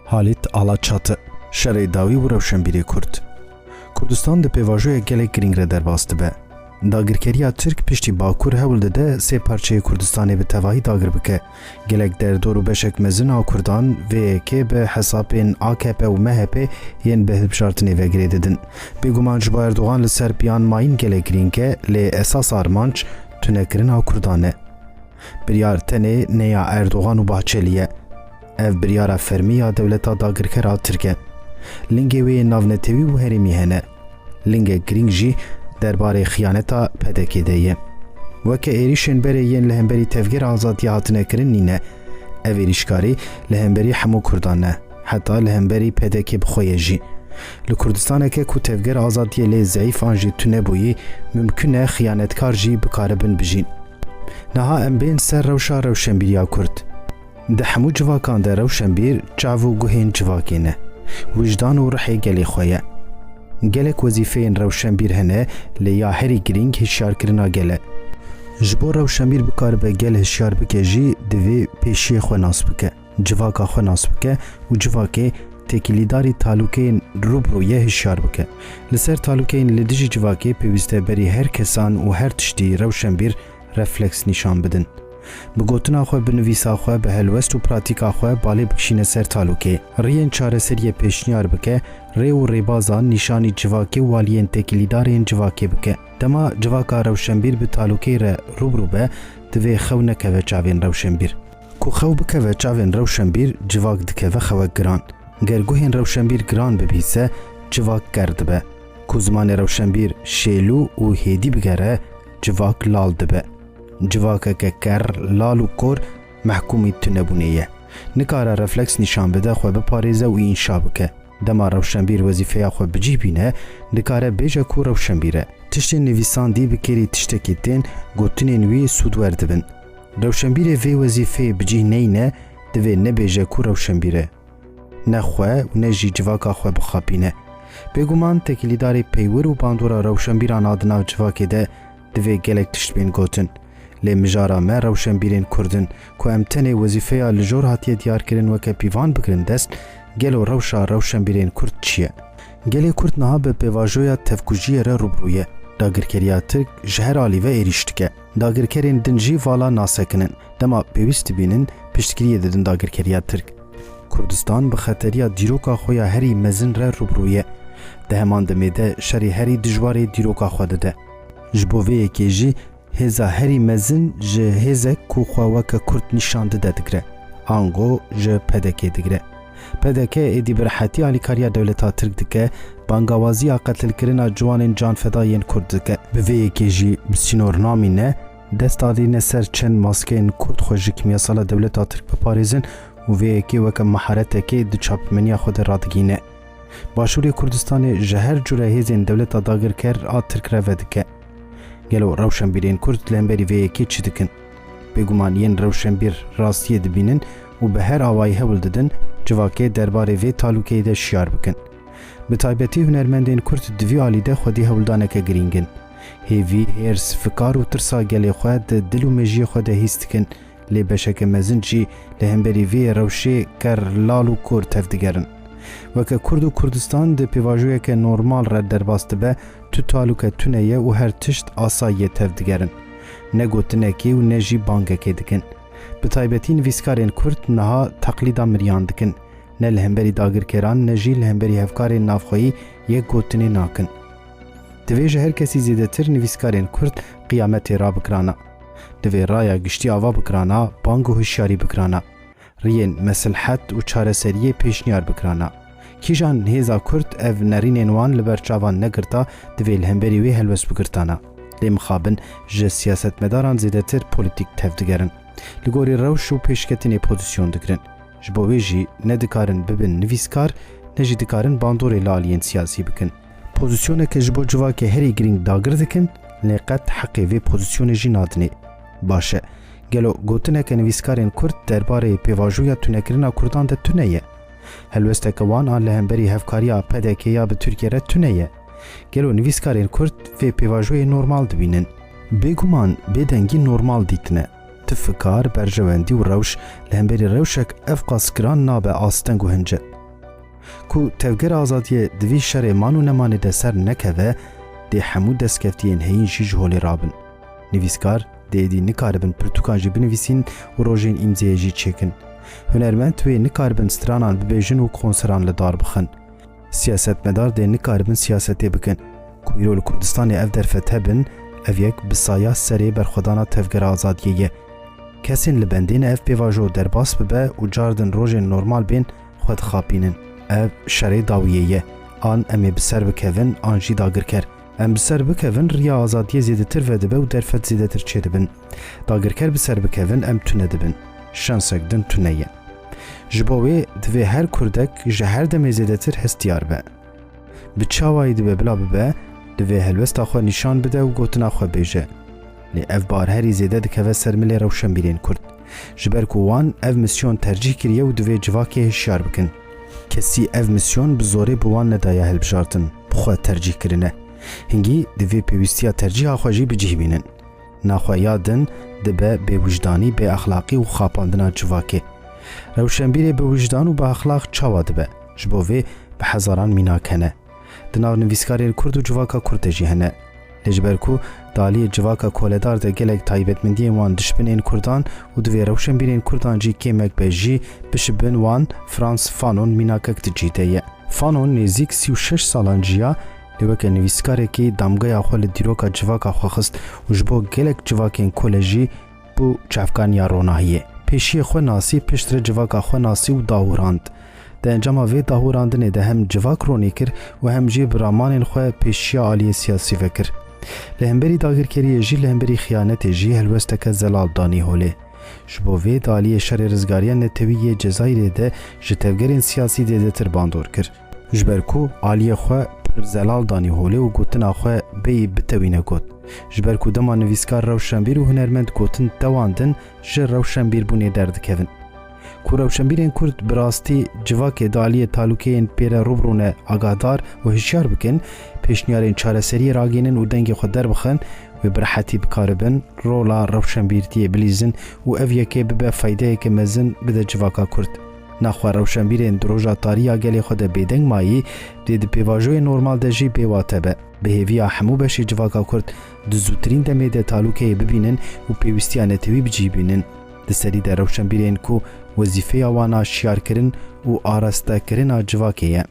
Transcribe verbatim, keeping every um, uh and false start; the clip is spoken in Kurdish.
Halît Alaçatı, şerê dawî û rewşenbîrê Kurd. Kurdistan di pêvajoya gelek girîng re derbas dibe. Dagirkeriya Tirk piştî Bakur hewl dide sê parçeyê Kurdistanê bi tevahî dagir bike. Gelek derdor û beşek mezin a Kurdan vê yekê bi hesapên A K P û M H P yên bi hilbijartinê ve girê didin. Bêguman ji bo Erdogan li ser piyan mayîn gelek girîng e, lê esas armanc tunekirina Kurdan e. Biryar tenê ne ya Erdogan û Bahçelî ye. Ev biryara fermî ya dewleta dagirker a Tirk e. Lingê wê yên navnetewî û herêmî hene. Lingek girîng jî derbarê xiyaneta P D K de ye. Weke êrîşên berê yên li hemberî Tevgera Azadiyê hatine kirin nîne. Ev êrîşkarî li hemberî hemû Kurdan e, heta li hemberî P D K bi xwe ye jî. Li Kurdistaneke ku Tevgera Azadiyê lê zeîf an jî tune bûyî, mimkun e xiyanetkar jî bikaribin bijîn. Niha em bên ser rewşa rewşenbîriya Kurd. Di hemû civakan de rewşenbîr çav û guhên civakê ne. Wijdan û rihê gelê xwe ye. Gelek wezîfeyên rewşenbîr hene, lê ya herî girîng hişyarkirina gel e. Ji bo rewşenbîr bikaribe gel hişyar bike jî, divê pêşiyê xwe nas bike, civaka xwe nas bike û civakê têkilîdarî talûkeyên rûbirû ye hişyar bike. Li ser talûkeyên li dijî civakê pêwîst e berî her kesan û her tiştî rewşenbîr refleks nîşan bidin. Bi gotina xwe, bi nivîsa xwe, bi helwest û pratîka xwe balê bikişîne ser talûkê. Riyên çareseriyê pêşniyar bike, rê û rêbazan nîşanî civakê û aliyên têkilîdar ên civakê bike. Dema civaka rewşenbîr bi talûkeyê re rûbirû be, divê xew nekeve çavên rewşenbîr. Ku xew bikeve çavên rewşenbîr, civak dikeve xewek giran. Ger guhên rewşenbîr giran bibîse, civak ker dibe. Ku zimanê rewşenbîr şêlû û hêdî bigere, civak lal dibe. Civakeke ker, lal û kor mehkûmî tunebûnê ye. Nikare refleks nîşan bide, xwe biparêze û înşa bike. Dema rewşenbîr wezîfeya xwe bi cih bîne, dikare bêje ku rewşenbîr e. Tiştên nivîsandî bi kêrî tiştekî tên, gotinên wî sûdwer dibin. Rewşenbîrê vê wezîfeyê bi cih neyne, divê nebêje ku rewşenbîr e. Ne xwe û ne jî civaka xwe bixapîne. Bêguman têkilîdarê peywir û bandora rewşenbîran a di nav civakê de divê gelek tişt bên gotin. Lê mijara me rewşenbîrên Kurd in ku em tenê wezîfeya li jor hatiye diyarkirin weke pîvan bigirin dest, gelo rewşa rewşenbîrên Kurd çi ye? Gelê Kurd niha bi pêvajoya tevkujiyê re rûbirû ye. Dagirkeriya Tirk ji her alî ve êrîş dike. Dagirkerên din jî vala nasekinin. Dema pêwîst dibînin, piştgiriyê didin dagirkeriya Tirk. Kurdistan bi xeteriya dîroka xwe ya herî mezin re rûbirû ye. Di heman demê de şerê herî dijwarê dîroka xwe dide. Ji bo vê yekê jî hêza herî mezin ji hêzek ku xwe weke Kurd nîşan dide digre. Ango ji P D K digre. P D K êdî bi rehetî alîkariya dewleta Tirk dike, bangawaziya qetilkirina ciwanên canfeda yên Kurd dike. Bi vê yekê jî bi sînor namîne, dest dadîne ser çend maskeyên Kurd xwe ji kîmyasala dewleta Tirk biparêzin û vê yekê weke meharetekê di çapemeniya xwe de radigihîne. Başûrê Kurdistanê ji her cure hêzên dewleta dagirker a Tirk re vedike. Gelo rewşenbîrên Kurd li hemberî vê yekê çi dikin? Bêguman yên rewşenbîr rastiyê dibînin û bi her awayî hewl didin civakê derbarê vê talûkeyê de şiyar bikin. Bi taybetî hunermendên Kurd di vî alî de xwedî hewldaneke girîng in. Hêvî, hêrs, fikar û tirsa gelê xwe di dil û mejiyê xwe de hîs dikin, lê beşeke mezin jî li hemberî vê rewşê ker, lal û kor tevdigerin. Weke Kurd û Kurdistan di pêvajoyeke normal re derbas dibe, tu talûke tune ye û her tişt asayî ye tevdigerin. Ne gotinekê û ne jî bangekê dikin. Bi taybetî nivîskarên Kurd niha teqlîda miriyan dikin. Ne li hemberî dagirkeran, ne jî li hemberî hevkarên navxweyî yek gotinê nakin. Divê ji her kesî zêdetir nivîskarên Kurd qiyametê rabikirana. Divê raya giştî ava bikirana, bang û hişyarî bikirana. Riyên mesilhet û çareseriyê pêşniyar bikirana. Kîjan hêza Kurd ev nerînên wan li ber çavan negirta, divê li hemberî wê helwest bigirtana. Lê mixabin ji siyasetmedaran zêdetir polîtîk tevdigerin. Li gorî rewş û pêşketinê pozîsyon digirin. Ji bo wê jî ne dikarin bibin nivîskar, ne jî dikarin bandorê li aliyên siyasî bikin. Pozîsyoneke ji bo civakê herî girîng dagir dikin, lê qet heqê vê pozîsyonê jî nadinê. Baş e. Gelo gotineke nivîskarên Kurd derbarê pêvajoya tunekirina Kurdan de tune ye? Helwesteke wan a li hemberî hevkariya P D K ya bi Tirkiye re tune ye? Gelo nivîskarên Kurd vê pêvajoyê normal dibînin? Bêguman bêdengî normal dîtine. Tifikar, berjewendî û rewş li hemberî rewşek ev qas giran nabe asteng û hince. Ku tevgera azadiyê di vî şerê man û nemanê de ser nekeve, dê hemû destkeftiyên heyîn jî ji holê rabin. Nivîskar dê êdî nikaribin pirtûkan jî binivîsîn û rojên îmzeyê jî çêkin. Hunermend wê nikaribin stranan bibêjin û konseran li dar bixin. Siyasetmedar dê nikaribin siyasetê bikin. Ku îro li Kurdistanê ev derfet hebin, ev yek bi saya serê berxwedana tevgera azadiyê ye. Kesên li bendê ne ev pêvajo derbas bibe û cardin rojên normal bên xwe dixapînin. Ev şerê dawiyê ye. An em ê bi ser bikevin, an jî dagirker. Em bi ser bikevin, riya azadiyê zêdetir vedibe û derfet zêdetir çêdibin. Dagirker bi ser bikevin, em tune dibin. Şansek din tune ye. Ji bo wê divê her Kurdek ji her demê zêdetir hestiyar be. Bi çi awayî dibe bila bibe, divê helwesta xwe nîşan bide û gotina xwe bêje. Lê ev bar herî zêde dikeve ser milê rewşenbîrên Kurd. Ji ber ku wan ev misyon tercîh kiriye û divê civakê hişyar bikin. Kesî ev misyon bi zorê bi wan nedaye hilbijartin, bi xwe tercîh kirine. Hingî divê pêwîstiya tercîha xwe jî bi cih bînin. Naxwe ya din dibe bêwijdanî, bêexlaqî û xapandina civakê. Rewşenbîrê bi wijdan û bi exlaq çawa dibe? Ji bo vê bi hezaran mînak hene. Di nav nivîskarên Kurd û civaka Kurd de jî hene. Lê ji ber ku di aliyê civaka koledar de gelek taybetmendiyên wan dişibinên Kurdan û divê rewşenbîrên Kurdan jî kêmek be jî bişibin wan, Frantz Fanon mînakek di cih de ye. Fanon nêzîk sî û şeş salan jiya, lê weke nivîskarekî damgeya xwe li dîroka civaka xwe xist û ji bo gelek civakên kole jî bû çavkaniya ronahiyê. Pêşiyê xwe nasî, piştre civaka xwe nasî û dahûrand. Di encama vê dahûrandinê de hem civak ronî kir û hem jî bi ramanên xwe pêşiya aliyê siyasî vekir. Li hemberî dagirkeriyê jî, li hemberî xiyanetê jî helwesteke zelal danî holê. Ji bo vê di aliyê şerê rizgariya netewî yê Cezayirê de ji tevgerên siyasî zêdetir bandor kir. Ji ber ku aliyê xwe pir zelal danî holê û gotina xwe bêyî bitewîne got. Ji ber ku dema nivîskar, rewşenbîr û hunermend gotin tewandin, ji rewşenbîrbûnê derdikevin. Ku rewşenbîrên Kurd bi rastî civakê di aliyê talûkeyên pê re rûbirû ne agahdar û hişyar bikin, pêşniyarên çareseriyê ragihînin û dengê xwe derbixin, wê bi rehetî bikaribin rola rewşenbîrtiyê bilîzin û ev yekê bibe feydeyeke mezin bide civaka Kurd. Naxwe rewşenbîrên di roja tarî ya gelê xwe de bêdeng mayî, dê di pêvajoyê normal de jî bêwate be. Bi hêviya hemû beşê civaka Kurd di zûtirîn demê de talûkeyê bibînin û pêwîstiya netewî bi cih bînin. Di serî de rewşenbîrên ku wezîfeya wan a şiyarkirin û arastekirina civakê ye.